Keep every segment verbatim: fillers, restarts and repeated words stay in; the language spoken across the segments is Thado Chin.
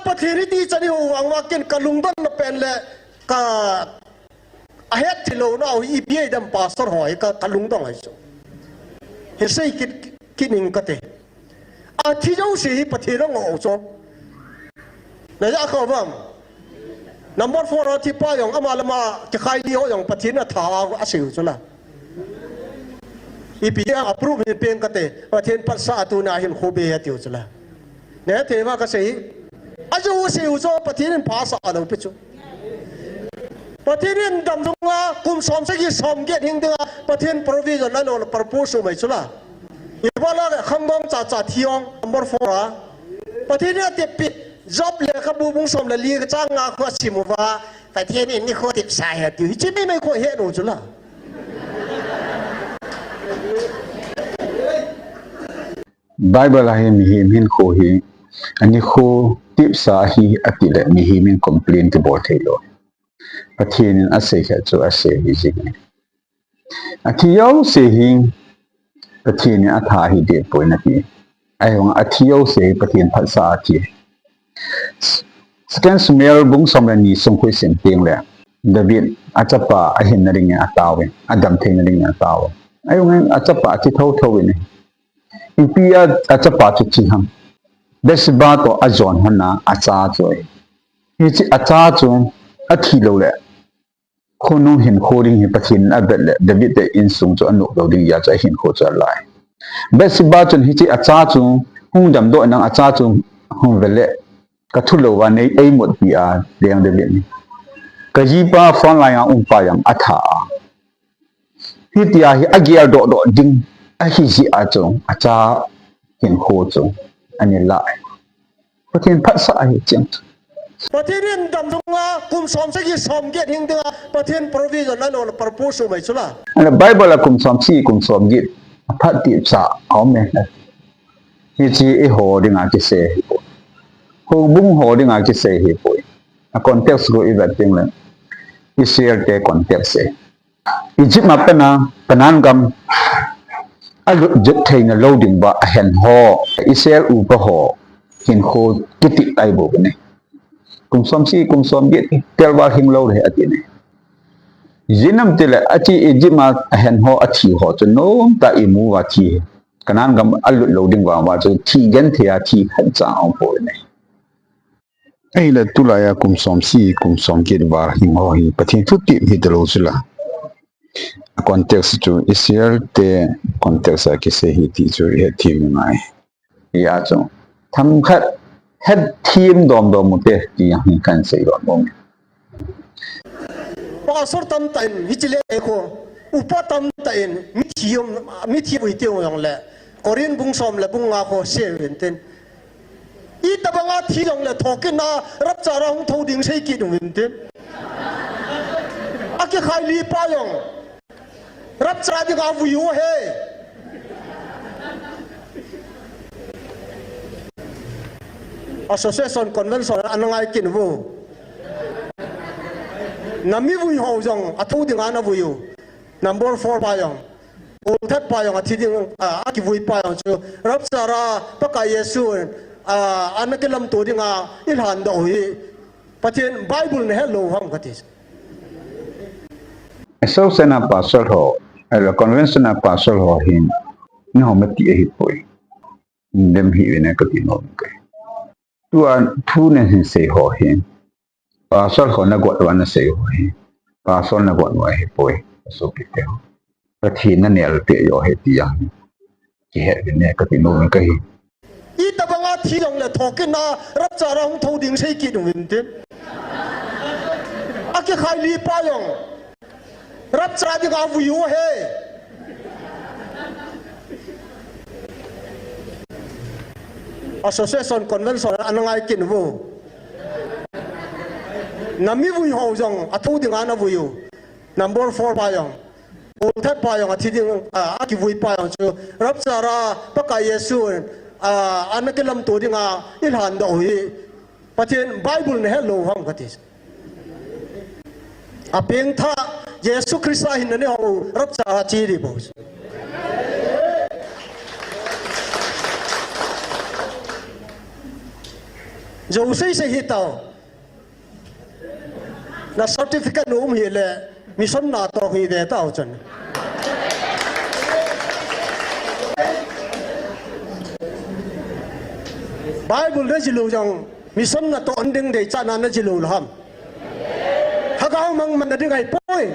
Pathen hiti chan ihou vang uva ken kalungdon na pen le ka ahet thilou nau hi ipi ahi dem pastor ho hi ka, kalungdong ahi chu. Hi sei kit, kit ning kate. Athi jouse hi Pathen angoh chu. Naja kha uvam. Number four a thi pa jong ama le ama kikhai li ho jong Pathen atha a asei u chu la. Ipi a approve hin peng kate, Pathen phatsah a tuna hin khobe atiu chu la. Nahe thei uva kasei hi. Ajouse u chu Pathen in phatsah alou pi chu. Pathen in damsung a kum som sagi som get hing dinga Pathen provision anol purpose umai chu la. Ibola khangdong chacha thi jong number four a. Pathen in atep pi Job lekhabu bung som le li chang nga khu asim uva. Pathen in nikho tepsa ahi tiu. Hiche meimei khu ahet u chu la. Bible a hi mihem hinkho hi anikho tepsa ahi ati le mihem in complain kibol thei lou. Pathen in asei khat chu asei hi jing. Athi jouse hi Pathen in atha hi deh poi nati. Ahivang athi jouse hi Pathen phatsah a thi. Second Samuel bung som le ni sung khu isim teng le David achapa ahinna dingin ataovin, adam theina dingin ataovin. Ahivang achapa athi thotho in. Ipi a achapa chu thi ham? Bathsheba toh ajon lhon a acha chu ahi. Hiche acha chu athi lou le khonung hinkho ding hi Pathen in avet le David te insung chu anop lou ding jeh a chu ahinkho chu alai. Bathsheba chun hiche acha chu hung damdoh in lang acha chu hung ve le kathulou va nei eimutpi a leng David in. Kajipa front line a umpa jong atha a. Hitia hi ageldoh doh ding ahi jeh a chu acha hinkho chu ana la. Pathen phatsah ahi cheng. Pathen in damsung a kum som sagi som get hing dinga Pathen provision anol purpose umai chu la. Ana Bible a kum som sagi kum som get aphat tepsa aum e. Hiche eiho dinga kisei hipoi. Houbung ho dinga kisei hipoi. A context khu ivet teng le Israel te context e. Egypt a pat a Canaan gam alut jep theina lou ding uva ahen ho, Israel upa ho hinkho kiti ahi bou ve ne. Kum som sagi kum som get tel val hing lou le ati ne. Ijeh inem itile hiche Egypt a ahen ho athi ho chu nomtah a imu uva thi. Canaan gam alut lou ding vang uva chu thi genthei a thi khat cha aum poi ne. Ahile tulai a kum som sagi kum som get val hing ho hi Pathen thutep hita lou chu la. A context chu Israel te context a kisei ahi ti chu ihet them u ngai. Hia chu themkhat hetthem domdom u te ti jong hi kahin sei lou nom e. Pastor tamtah in hiche le khu, upa tamtah in mithi um, mithi ui teu jong le Corinth bung som le bung nga khu sei uvin tin. Itobang a thi jong le thokit na rapture a hung thou ding sei kit uvin tin. Akikhai li pa jong rapture a dinga vui u ahi. Association convention ana ngai kit uvo. Na mivui ho jong athou dinga ana vui u. Number four pa jong. Golthat pa jong athi ding, a, akivui pa jong chu rapture a Pakai Jesu, a, ana kilamto dinga ilhan doh u hi. Pathen Bible nahet lou ham kati. Association a pastor ho, ahilou convention a pastor ho hin, nahom ati ahipoi. Dem hih uvin e kati nom e. Tua thu nahin sei ho hi. Pastor ho nagot uva nasei ho hi. Pastor nagot uva ahipoi. Asopite ho. Pathen nanel peh u ahi ti jong kihet uvin e kati nom e kahi. Itobang a thi jong le thokit na rapture a hung thou ding sei kit uvin tin. Akikhai li pa jong rapture a dinga vui u ahi. Association convention ana ngai kit uvo. Na mivui ho jong athou dinga ana vui u. Number four pa jong. Golthat pa jong athi ding, a, akivui pa jong chu rapture a Pakai Jesu, a, ana kilamto dinga ilhan doh u hi. Pathen Bible nahet lou ham kati. Apengthah Jesu Christa hin nanei ho rapture a che ding bou. Jou sei sei hi tao. Na certificate nu um hi le, mission na to hi de tao chun. Bible na jilu jong, mission na to anding de cha na na jilu ham. Hagao mang man na ding ai poi,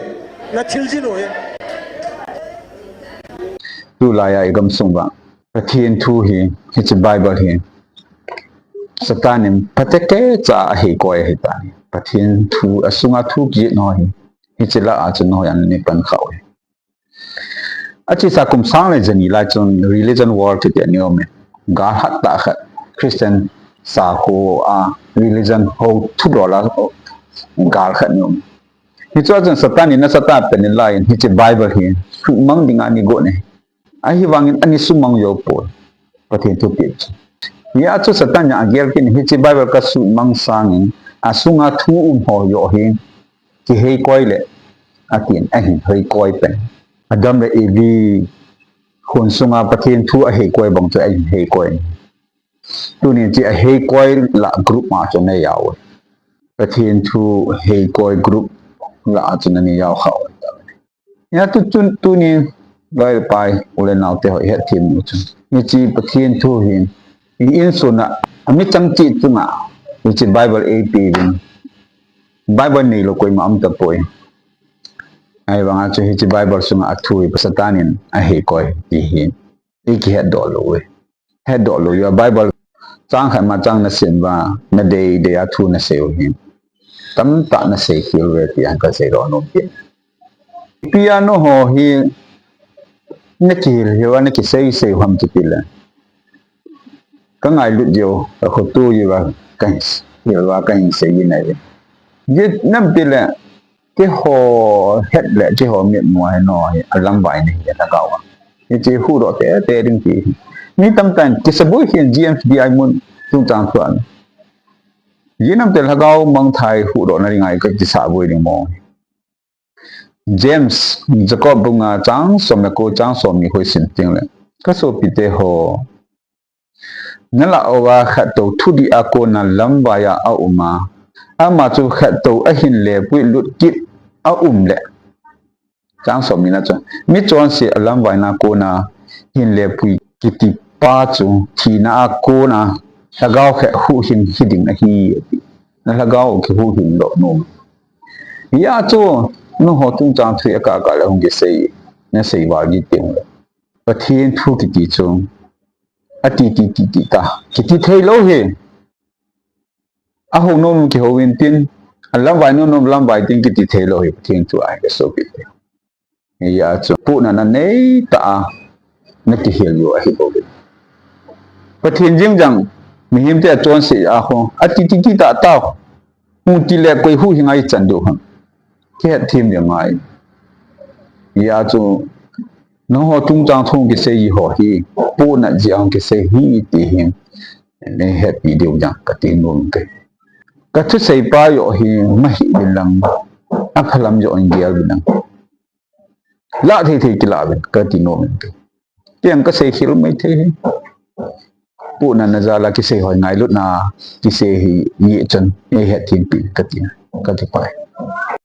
na thil jilu hi. Tulai a i gamsung ba. Pathen thu hi, hiche Bible hi, Satan in phatecha a heikoi ahi tai. Pathen thu, asunga thu kijih ho hi, hiche lah a chun ho jong ana pan khah u hi. Achesa kum sang le jani lai chun religion war kiti ana um e. Gal hat tah khat, Christian sakho a religion ho thudol a gal khat ana um e. Hichea chun Satan in asatah pen in lai in hiche Bible hi suhmang dinga ana gon e. Ahivangin ana sumang jou poi. Pathen thupeh chu. Hia chu Satan in agel kit in hiche Bible kasuhmang sangin asunga thu um ho joh hi kiheikoi le atin ahin heikoi pen. Adam le Evi khun sunga Pathen thu aheikoi bang chu ahin heikoi. Tunin hiche aheikoi lah group ma chu ana jao. Pathen thu heikoi group lah a chun ana jao khah u. Hia tu chun tunin loi le pai u le nao te ho i het them u chun, hiche Pathen thu hin i insung a, ami chang cheh chunga hiche Bible eipe uvin. Bible neilou koima um tapoi. Ahivanga chu hiche Bible sunga athu hi Satan in aheikoi ti hi i kihet doh lou u. Hetdoh lou uva, Bible chang khat ma chang nasim uva, nadei dei a thu nasei u hi. Tamtah nasei khel uve ti ahin kasei doh nom e. Ipi a nangho hi nakihil hil uva nakisei sei u ham kiti le, kangailut jeh u, kakhoto jeh uva, kahin hil uva, kahin sei jin ahi. Jeh ipi ham itile, keiho het le keiho mitmu a hi nangho hi alamvai nahi e, lhagao a. Hiche huhdoh teitei ding ti hi. Mi tamtah in kisaboi hin James Diamond chungchang thu a. Jeh ipi ham itile lhagao mangthah huhdohna dinga i kisaboi ding mong. James, Jacob bung nga chang som le ko, chang somni ho i sim teng le, kasopite ho, nalah uva khattou thudih a kona lamvai a aum a, ama chu khattou ahin lepui lut kit a um le. Chang somni na chu, michonse alamvaina kona hin lepui kiti pa chu thina a kona lhagao khat huhhing hiding ahi, ati. Nalhagao kihuhhing doh nom. Hia chu nangho chungchang thu hi akah kah le hung kisei, nasei val ji teng le, Pathen thu kiti chu ati ti ti ti ta, kiti thei lou hi. Ahou nom nom kihou intin, alamvai nom nom lamvai tin kiti thei lou hi, Pathen thu ahi kasopite. Hia chu pohnatna neitah a nakihil u ahi bou ve. Pathen jeng jang, mihemte achonse a ho, ati ti ti ta tao. Hung ti le koi huhhing a ichan diu ham. Kihet them ding angai. Hia chu, nangho chungchang thu kisei ho hi, pohnat jeh a kisei ahi ti hi, neihetpi diu jong kati nom e. Kathusei pa joh hi, mahi uvin lang, aphalam joh in gel uvin lang. Lah thei thei kilah uvin, kati nom e. Kei jong kasei khel mai thei hi. Pohnatna jal a kisei ho ngailutna, kisei hi, jeh chun, eihet thempi, kati, kati pai.